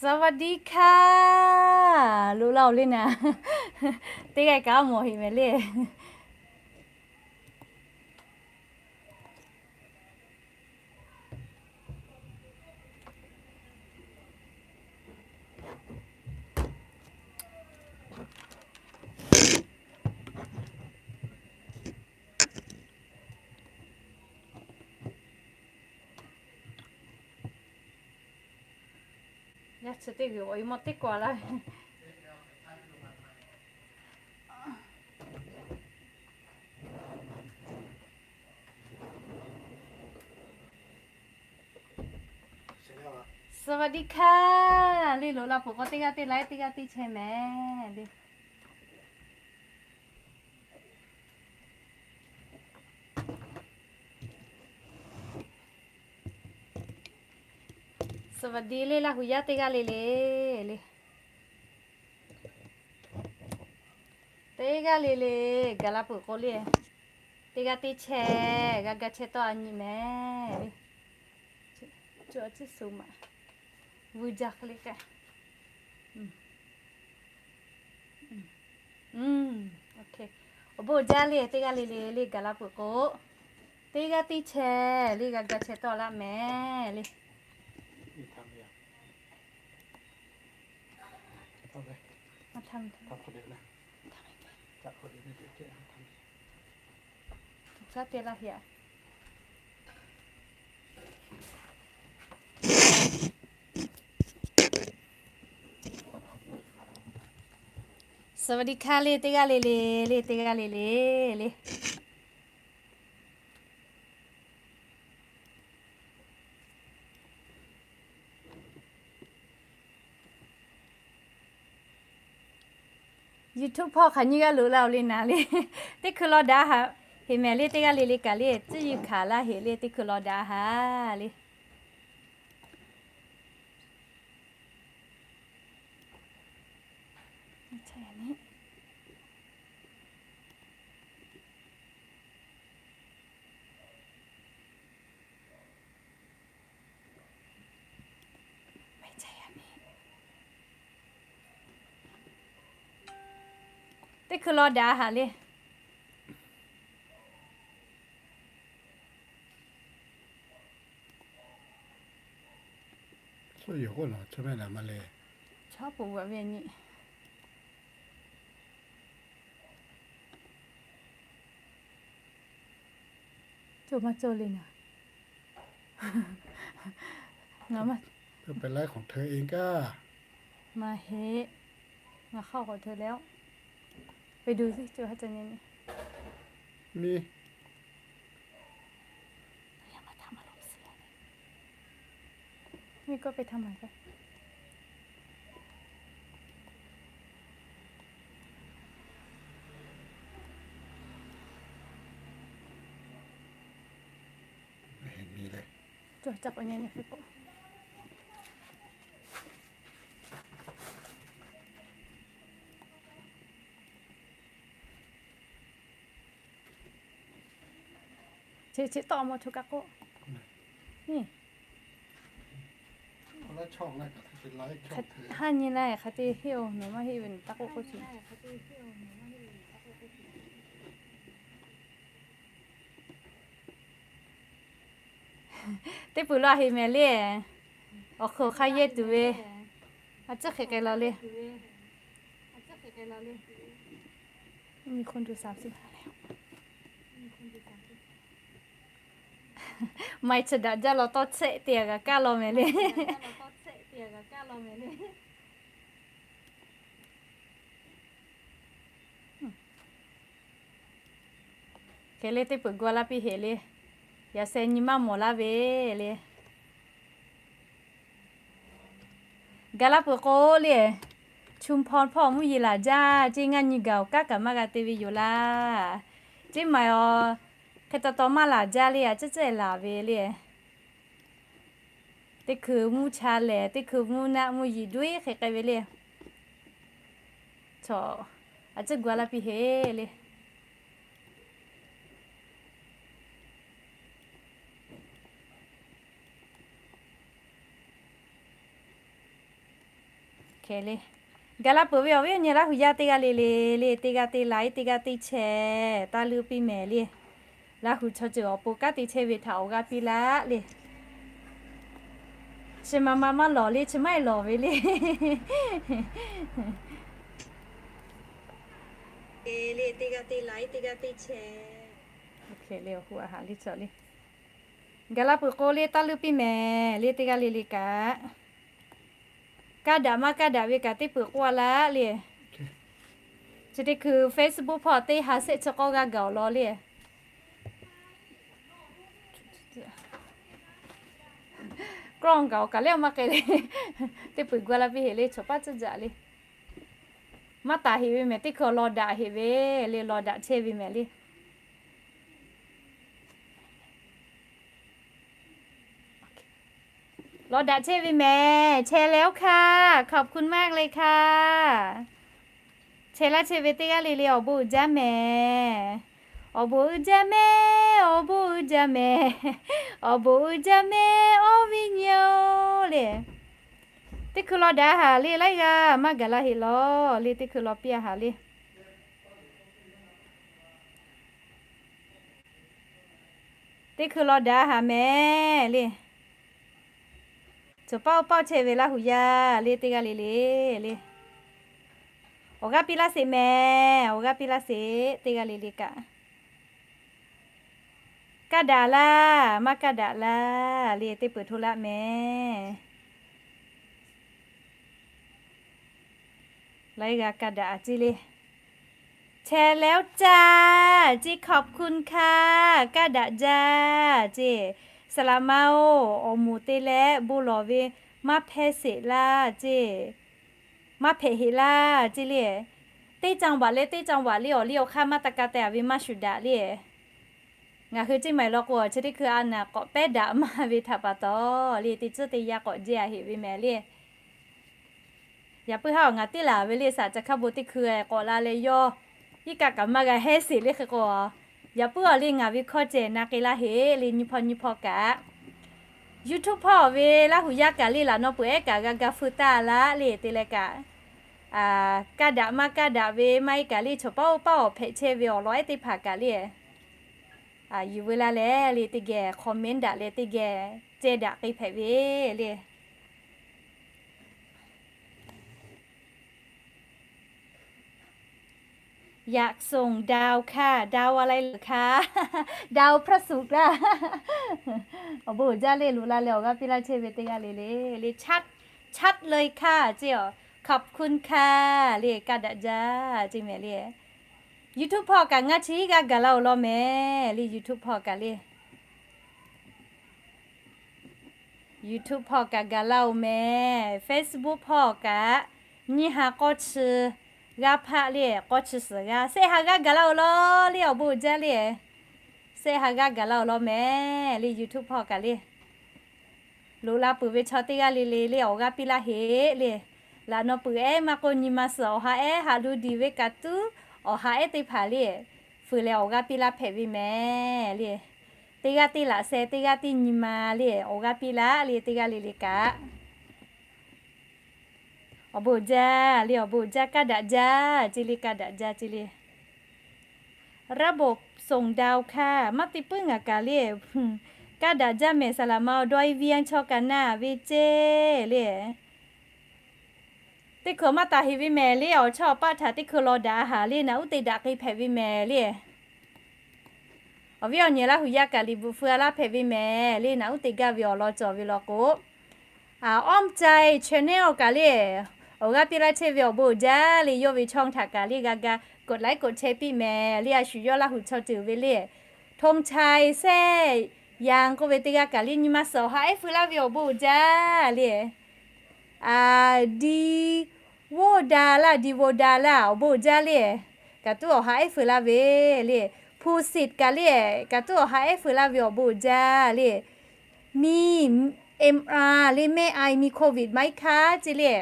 สวัสดีค่ะ loꞈ laˇ-oˬ le naˍ. Teˇ g'aˇ kaꞈ mawˬ heꞈ mehˍ le. Yaˇ chi teˇ g'uiˬ awˬ e mawˇ teˇ kawˆ laˇ ve. สวัสดีค่ะ le loꞈ la peuˬ k'o, teˇ g'aˇ teˇ like, teˇ g'aˇ teˇ share mehˍ le. สวัสดี le, Laˇ huˍ yaˇ teˇ g'aˇ le le le. Teˇ g'aˇ le le gaˬ la peuˬ k'o le, teˇ g'aˇ teˇ share, g'a ga share tawˆ a nyi mehˍ le. Cuˇ a ciˉ suˍ maꞈ vuiˬ jaˇ hk'e le kaꞈ. Awˬ bon jaˇ le, teˇ g'aˇ le le le gaˬ la peuˬ k'o, teˇ g'aˇ teˇ share le, g'a ga share tawˆ laˇ mehˍ le. Saˍ vaˍ diˆ hkaˇ le, teˇ g'aˇ le le le, teˇ g'aˇ le le le. YouTube hpawˇ hk'aˬ nyiˇ g'aˇ loꞈ la-oˬ le naˍ le. Teˇ hkui law daꞈ haˍ heˍ mehˍ le, teˇ g'aˇ le le kaꞈ le, tcuhˉ yuˬ hkanˍ laˇ heˍ le, teˇ hkui law daꞈ haˍ le. Teˇ hkui law daꞈ haˍ le. Chaw yoˬ k'oˆ nawˬ chaw mehˆ daꞈ ma le. Chaw peuˬ g'aꞈ ve nyi. Cawˬ maˇ cawˬ le naˍ. Ngaˬ maˇ, เธอไปไลฟ์ของเธอเอง ก้า Maˇ heˆ. Ngaˬ hk'aˇ k'awꞈ hteu leh-oˆ. ไปดูสิ cawˬ ha ca nyi nyi. Ni. นี่ก็ไปทำใหม่ก็ ไม่เห็นมีเลย Cawˬ caˆ k'awꞈ nyi nyi hk'e k'o. Chi chi tawˆ maw, chaw kaꞈ k'oˆ. Haˉ nyi la hk'aˬ te heˆ-oˬ, nawˬ maˇ heˆ ve nawˬ taˇ k'oˆ k'oˆ chi. Teˇ peuˬ law heˍ mehˍ le. Awˬ hk'aw hk'a yehˇ tuˬ ve, a ciˉ hk'e k'ai la le. Maˇ heˆ, chi daꞈ jaˇ law tawˇ chehˆ te g'a kaˇ law mehˍ le. Hk'e le teˇ peuˬ gaw laˇ piˇ heˍ le. Yaꞈ sheh nyi maˇ mawˬ laˇ ve le. Gaˬ laˇ peuˬ k'o le, chu hpaw hpawˇ mvuhˇ yeˬ laˬ jaˇ ceˇ, ngaˇ nyi gaˬ awˬ kaˉ kaꞈ maˇ g'a te ve yoˬ laˇ. Ceˇ maˬ-oˬ, hk'e taw taw maˇ laˬ jaˇ le, a ciˉ ciˉ laˬ ve le. Teˇ hkui mvuhˇ cha lehˬ, teˇ hkui mvuhˇ naˆ mvuhˇ yeˬ duˇ-eˬ hk'e k'ai ve le. Chaw, a ciˉ gaw laˇ piˇ heˍ le. le. Gaˬ la peuˬ ve awˬ viˉ awˬ nyi Laˇ huˍ yaˇ teˇ g'aˇ le le le, teˇ g'aˇ teˇ like, teˇ g'aˇ teˇ share taˇ leuˇ piˇ mehˍ le. Laˇ huˍ chaw ceuˬ awˬ pon kanˉ te chehˇ ve htaꞈ awˬ g'aˇ piˇ laˇ le. Chi ma ma maˇ lawˬ le, chi maˇ heˆ lawˬ ve le. Le teˇ g'aˇ teˇ like, teˇ g'aˇ teˇ share. Gaˬ la peuˬ k'o le taˇ leuˇ piˇ mehˍ le, teˇ g'aˇ le le kaꞈ. Kaˇ daꞈ maˇ kaˇ daꞈ ve kaꞈ teˇ peuˬ k'oˆ a laˇ le. Chi teˇ hkui Facebook hpawˇ teˇ ha shehˆ chi k'awˇ g'aˇ gaˬ awˬ lawn le. Kawˇ gaˬ awˬ kaˬ le maˇ k'ai le. Teˇ peuˬ g'uˇ la piˇ heˆ le, chawˬ paˇ tcuhˇ jaꞈ le. Maˇ taˍ heˆ ve mehˍ, teˇ hkui law daꞈ heˆ ve le, law daꞈ chehˇ ve mehˍ le. Law daꞈ chehˇ ve mehˍ, แชร์แล้วค่ะ ขอบคุณมากเลยค่ะ แชร์ laˇ chehˇ ve teˇ g'aˇ le le awˬ bon uiˍ jaˇ mehˍ. Awˬ bon uiˍ jaˇ mehˍ, awˬ bon uiˍ jaˇ mehˍ, awˬ bon uiˍ jaˇ mehˍ awˬ viˉ nyi-oˬ le. Teˇ hkui law daꞈ haˍ le, laiˉ g'aˇ maˇ gaˬ la heˆ lawˬ le, teˇ hkui law piˇ a haˍ le. Teˇ hkui law daꞈ haˍ mehˍ le. Cawˬ paˇ oˇ paˇ chehˇ ve Laˇ huˍ yaˇ le teˇ g'aˇ le le le. Awˬ g'aˇ piˇ laˇ sheˍ mehˍ, awˬ g'aˇ piˇ laˇ sheˍ teˇ g'aˇ le le kaꞈ. Kaˇ daꞈ laˇ, maˇ kaˇ daꞈ laˇ le, teˇ peuˬ hto laˇ mehˍ. Laiˉ g'aˇ kaˇ daꞈ a ceˇ le. แชร์แล้วจ้า ceˇ ขอบคุณค่ะ kaˇ daꞈ jaˇ ceˇ. Saˍ laꞈ ma-oˬ, awˬ moˍ te leh bon lawˬ ve maˇ hpehˇ sheˍ laˇ ceˇ. Maˇ hpehꞈ heˆ laˇ ceˇ le. Teˇ จังหวัด leh teˇ จังหวัด le awˬ liˇ awˬ hk'aˇ maˇ taˇ ka te a ve maˇ shuˍ daꞈ le. Ngaˬ hui ceˇ maˬ law k'o, chi teˇ hkui a naˍ k'awꞈ pehˉ daꞈ maˇ ve htaꞈ pa taw le, teˇ tcuhˇ teˇ yanˇ k'awꞈ jehˇ a heˆ ve mehˍ le. Yaꞈ puiˉ haˉ awˬ ngaˬ teˇ laˬ ve le, saˍ ca hk'a bon teˇ hkui k'awꞈ la leh yawˇ iˉ kaˆ kaꞈ maˇ g'a hehˉ sheˍ le hk'e k'o, yaꞈ puiˉ awˬ le ngaˬ ve hkawˇ ceh na k'ai laˇ heˆ le, nyi hpawˇ nyi hpawˇ kaꞈ. YouTube hpawˇ ve Laˇ huˍ yaˇ kaꞈ le laꞈ naw peuˬ ehˉ kaꞈ g'a ga feu taˇ laˇ le te leh kaꞈ, kaˇ daꞈ maˇ kaˇ daꞈ ve maˇ heˆ kaꞈ le, chaw paˇ oˇ paˇ awˬ hpehꞈ chehˇ ve awˬ lawn ehˉ teˇ hpaˍ kaꞈ le, yuˬ veu laˇ leh le teˇ geh comment daꞈ leh teˇ geh ceh daꞈ k'ai hpehꞈ ve le. อยากส่งดาวค่ะ ดาวอะไรเหรอคะ ดาวพระศุกร์ laˇ. Awˬ bon uiˍ jaˇ le, loꞈ la leh awˬ g'aˇ piˇ laˇ chehˇ ve teˇ g'aˇ le le le, ชัด ชัดเลยค่ะ ceˇ-oˬ, ขอบคุณค่ะ le kaˇ daꞈ jaˇ ceˇ mehˍ le. YouTube hpawˇ kaꞈ ngaˇ chi g'aˇ gaˬ la-oˬ law mehˍ le, YouTube hpawˇ kaꞈ le. YouTube hpawˇ kaꞈ gaˬ la-oˬ mehˍ, Facebook hpawˇ kaꞈ nyiˇ ha k'awˇ chi g'aˇ hpaˆ le, k'awˇ chi suhˍ g'aˇ, shehˆ ha g'aˇ gaˬ la-oˬ law le, awˬ bon uiˍ jaˇ le. Shehˆ ha g'aˇ gaˬ la-oˬ law mehˍ le, YouTube hpawˇ kaꞈ le. Loꞈ la peuˬ ve chaw teˇ g'aˇ le le le awˬ g'aˇ piˇ laˇ heˆ le. Laꞈ naw peuˬ ehˉ maˇ k'oˆ, nyi ma suhˍ awˬ ha ehˉ haꞈ lu diˬ ve kaꞈ tuˉ, awˬ ha ehˉ teˇ hpaˍ le, fuiˍ leh awˬ g'aˇ piˇ laˇ hpehꞈ ve mehˍ le. Teˇ g'aˇ teˇ laꞈ sheh, teˇ g'aˇ teˇ nyi ma le, awˬ g'aˇ piˇ laˇ le, teˇ g'aˇ le le kaꞈ. Awˬ bon uiˍ jaˇ le, awˬ bon uiˍ jaˇ, kaˇ daꞈ jaˇ ceˇ le, kaˇ daꞈ jaˇ ceˇ le. ระบบส่งดาวค่ะ maˇ te puiˉ ngaˬ kaꞈ le. Kaˇ daꞈ jaˇ mehˍ, saˍ laꞈ ma-oˬ, ดอยเวียง chaw kaꞈ na ve ceˇ le. Teˇ hkui maˇ taˍ heˆ ve mehˍ le, awˬ chawˇ awˬ paˆ htaꞈ teˇ hkui law daꞈ haˍ le, naꞈ uˉ te daꞈ k'ai hpehꞈ ve mehˍ le. Awˬ viˉ awˬ nyi Laˇ huˍ yaˇ kaꞈ liꞈ bvuhꞈ feu a laˇ hpehꞈ ve mehˍ le, naꞈ uˉ te gaˇ ve awˬ lawn cawˬ ve law k'o, อ้อมใจ channel kaꞈ le, awˬ g'aˇ piˇ laˇ chehˇ ve awˬ bon uiˍ jaˇ le, yawˇ ve ช่อง htaꞈ kaꞈ le g'a ga กดไลค์ กดแชร์ piˇ mehˍ le, a shu yawˇ Laˇ huˍ chaw ceuˬ ve le. ธงชัย แซ่หยาง k'oˆ ve teˇ g'aˇ kaꞈ le, nyi ma suhˍ awˬ ha ehˉ feu laˇ ve awˬ bon uiˍ jaˇ le. ดีโวดา laˇ, ดีโวดา laˇ, awˬ bon uiˍ jaˇ le. Kaꞈ tuˉ awˬ ha ehˉ feu laˇ ve le. ภูสิทธิ์ kaꞈ le, kaꞈ tuˉ awˬ ha ehˉ feu laˇ ve awˬ bon uiˍ jaˇ le. มี เอ็มอาร์ le, แม่ไอ มีโควิดไหมคะ ceˇ le.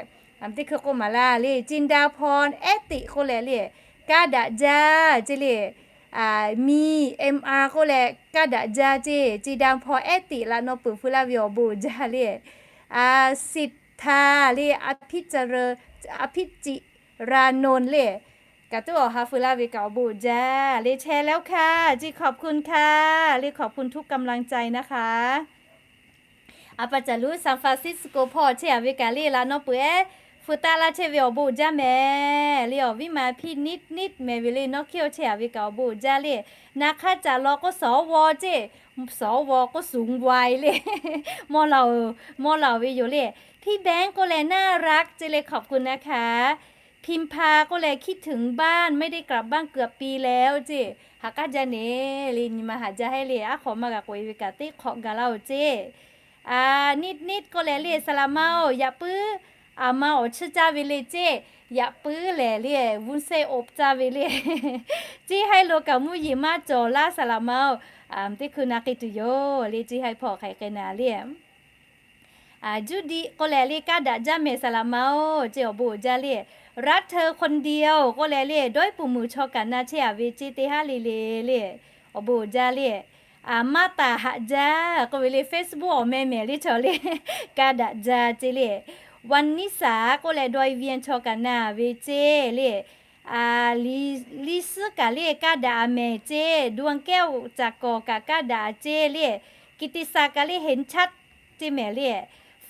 Teˇ hkui k'oˆ maˍ laˇ le, จินดาพร ehˉ teꞈ k'oˆ leh le, kaˇ daꞈ jaˇ ceˇ le. มี เอ็มอาร์ k'oˆ leh kaˇ daꞈ jaˇ ceˇ, จินดาพร ehˉ teꞈ laꞈ naw peuˬ feu laˇ ve awˬ bon uiˍ jaˇ le. สิทธา le, อภิเจริญ อภิจิราโนนท์ le. Kaꞈ tuˉ awˬ ha feu laˇ ve kaꞈ awˬ bon uiˍ jaˇ le, แชร์แล้วค่ะ เจ้ ขอบคุณค่ะ le, ขอบคุณทุกกำลังใจนะคะ. A pa caˬ luˉ San Francisco hpawˇ chehˇ-a ve kaꞈ le, laꞈ nawˉ peuˬ-eˬ feu taˆ laˇ chehˇ ve awˬ bon uiˍ jaˇ mehˍ le. Awˬ viˉ ma hpiˇ niˆ niˆ mehˍ ve le, nawˉ hkiˇ-oˆ chehˇ-a ve kaꞈ awˬ bon uiˍ jaˇ le. Na hk'aˇ caˬ law k'oˆ สว ceˇ, สว k'oˆ สูงวัย le. Mawˇ la-oˬ, mawˇ la-oˬ ve yoˬ le. พี่แบงค์ k'oˆ leh น่ารัก ceˇ le, ขอบคุณนะคะ. พิมพา k'oˆ leh คิดถึงบ้าน ไม่ได้กลับบ้านเกือบปีแล้ว ceˇ. Ha k'aˉ jaˇ ne le, nyi ma haꞈ jaˇ heˆ le, aˉ hk'awꞈ maˇ g'a k'oꞈ-e ve kaꞈ teˇ hk'awꞈ gaˬ laˇ-oˬ ceˇ. A, niˆ niˆ k'oˆ leh le, saˍ laꞈ ma-oˬ, yaꞈ puiˉ aˬ ma awˬ chiˇ caˇ ve le ceˇ. Yaꞈ puiˉ lehˬ le, วุ้นเส้นอบ caˇ ve le. Ceˇ haiˉ lo kaꞈ mvuhˇ yeˬ maˇ cawˬ laˇ saˍ laꞈ ma-oˬ. Teˇ hkui na k'ai tuˬ yoˬ le, ceˇ haiˉ hpawˇ hk'aˬ hk'e k'ai na le. Judy k'oˆ leh le, กล้าดะ jaˇ mehˍ saˍ laꞈ ma-oˬ, ceˇ awˬ bon uiˍ jaˇ le. รักเธอคนเดียว k'oˆ leh le, dawˇ iˉ puˍ muiˬ chaw kaꞈ na chehˇ-a ve ceˇ, teˇ haˉ le le le, awˬ bon uiˍ jaˇ le. Aˬ maˇ taˍ haꞈ jaˇ k'oˆ ve le, Facebook awˬ meh mehˍ le chaw le, กล้าดะ jaˇ ceˇ le. วันนิสา k'oˆ leh ดอยเวียง chaw kaꞈ na ve ceˇ le. Liꞈ suhˉ kaꞈ le, กล้าดะ aˬ mehˍ ceˇ. ดวงแก้ว caˬ kawˍ kaꞈ กล้าดะ ceˇ le. กิตติศักดิ์ kaꞈ le, เห็นชัด ceˇ mehˍ le.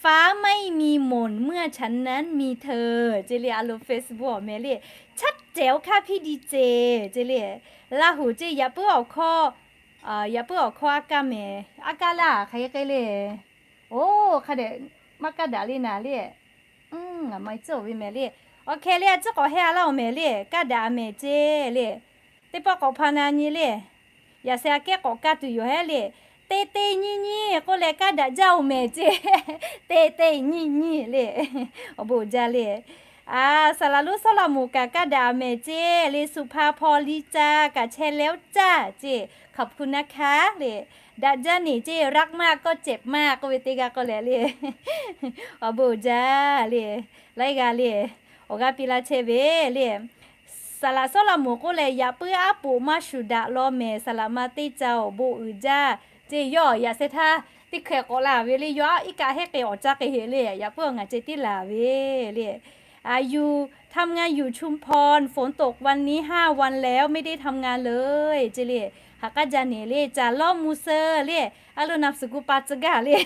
ฟ้าไม่มีมน เมื่อฉันนั้นมีเธอ ceˇ le, a lo Facebook awˬ meh le. ชัดแจ๋วค่ะพี่ดีเจ ceˇ le. Laˇ huˍ ceˇ, yaꞈ puiˉ awˬ hkawˇ, yaꞈ puiˉ awˬ hkawˇ aˉ kaˇ mehˍ, aˉ kaˇ laˇ hk'aˬ hk'e k'ai le. Oˇ, hk'a dehꞈ maˇ กล้าดะ le naˍ le. Ngaˬ ma tcuhˉ-oˬ ve mehˍ le. Awˬ hkeh le, a ciˉ k'awꞈ heh-a laˇ-oˬ mehˍ le, กล้าดะ aˬ mehˍ ceˇ le. Teˇ pawˆ k'awꞈ hpa na nyi le. Yaꞈ sheh aꞈ kehˉ k'awꞈ kaˇ tuˬ yoˬ heˉ le. Teˇ teˇ nyiˇ nyiˇ k'oˆ leh กล้าดะ jaˇ-oˬ mehˍ ceˇ. Teˇ teˇ nyiˇ nyiˇ le. Awˬ bon uiˍ jaˇ le. A, saˍ laꞈ lonˉ Sawˉlaꞈ moˍ kaꞈ กล้าดะ aˬ mehˍ ceˇ le. สุภาพร ลีจา kaꞈ แชร์แล้วจ้า ceˇ, ขอบคุณนะคะ le. Daꞈ jaˇ neˬ ceˇ, รักมากก็เจ็บมาก k'oˆ ve teˇ g'aˇ k'oˆ leh le. Awˬ bon uiˍ jaˇ le. Laiˉ g'aˇ le, awˬ g'aˇ piˇ laˇ chehˇ ve le. Saˍ laꞈ Sawˉlaꞈ moˍ k'oˆ leh, yaꞈ puiˉ aˉ poꞈ maˇ shuˍ daꞈ law mehˍ, saˍ laꞈ ma teˇ ca awˬ bon uiˍ jaˇ ceˇ. Yawˇ yaꞈ sheh htaˇ teˇ hkeh k'awꞈ la ve le, yawˇ iˉ kaˆ hehˉ k'e awˬ caˇ k'e heˍ le, yaꞈ puiˉ awˬ ngaˬ ceh tiˉ laˬ ve le. A, อยู่ ทำงานอยู่ชุมพร ฝนตกวันนี้ห้าวันแล้ว ไม่ได้ทำงานเลย ceˇ le. Ha k'aˉ jaˇ neˬ le, caˬ lawˇ mvuh suh le. A lo naˍ suhˍ gu pa tcuh gaˇ le.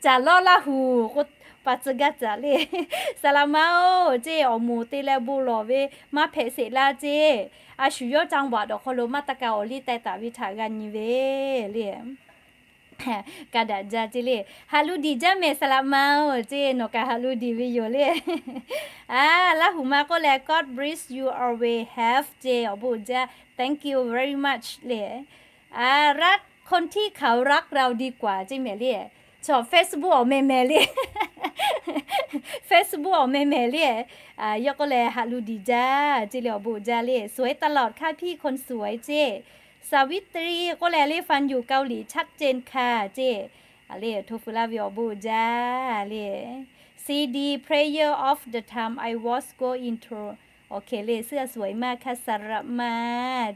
Caˬ lawˇ Laˇ huˍ k'o pa tcuh gaˇ caꞈ le. Saˍ laꞈ ma-oˬ ceˇ, awˬ moˍ te leh bon lawˬ ve maˇ hpehꞈ sheˍ laˇ ceˇ. A shu yawˇ จังหวัด awˬ hk'aw lo maˇ taˇ kaꞈ awˬ liˇ teh taˍ ve htaꞈ g'a nyi ve le. กล้าดะ jaˇ ceˇ le. Haꞈ lu diˬ jaˇ mehˍ saˍ laꞈ ma-oˬ ceˇ, nawˬ kaꞈ haꞈ lu diˬ ve yoˬ le. A, Laˇ huˍ ma k'oˆ leh, God bless you always have ceˇ, awˬ bon uiˍ jaˇ, thank you very much le. A, รักคนที่เขารักเราดีกว่า ceˇ mehˍ le. Chaw Facebook awˬ meh mehˍ le. Facebook awˬ meh mehˍ le. Yawˇ k'oˆ leh haꞈ lu diˬ jaˇ ceˇ le, awˬ bon uiˍ jaˇ le. สวยตลอดค่ะพี่คนสวย ceˇ. สาวิตรี k'oˆ leh le, ฟังอยู่เกาหลีชัดเจนค่ะ ceˇ. A le, hto feu laˇ ve awˬ bon uiˍ jaˇ le. C D, Prayer of the Time I was going through. Awˬ hkeh le, เสื้อสวยมากค่ะ saˍ laꞈ ma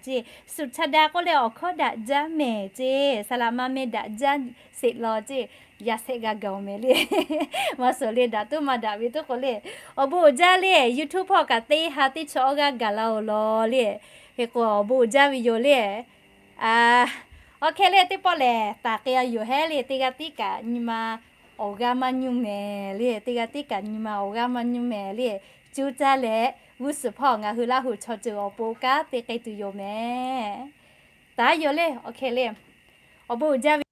ceˇ. Suꞈ cha da k'oˆ leh, awˬ hkawˇ daꞈ jaˇ mehˍ ceˇ, saˍ laꞈ ma meh daꞈ jaˇ sheˍ law ceˇ. Yaꞈ shehˆ g'a gaˬ-oˬ mehˍ le. Maˇ suhˍ le, daꞈ tuˉ maˇ daꞈ ve tuˉ k'o le. Awˬ bon uiˍ jaˇ le, YouTube hpawˇ kaꞈ teˇ ha teˇ chaw awˇ g'aˇ gaˬ la-oˬ law le. Hk'e k'o awˬ bon uiˍ jaˇ ve yoˬ le. A, awˬ hkeh le, teˇ pawˆ lehˬ taˍ k'ai-a yoˬ heˉ le. Teˇ g'aˇ tiˉ kaꞈ nyi ma awˬ g'aˇ maˇ nyuˇ mehˍ le. Teˇ g'aˇ tiˉ kaꞈ nyi ma awˬ g'aˇ maˇ nyuˇ mehˍ le. Cuˇ caˇ leh g'uˇ suhˍ hpawˇ ngaˬ hui Laˇ huˍ chaw ceuˬ awˬ pon kanˉ te k'ai tuˬ yoˬ mehˍ. Taˍ yoˬ le, awˬ hkeh le. Awˬ bon uiˍ jaˇ ve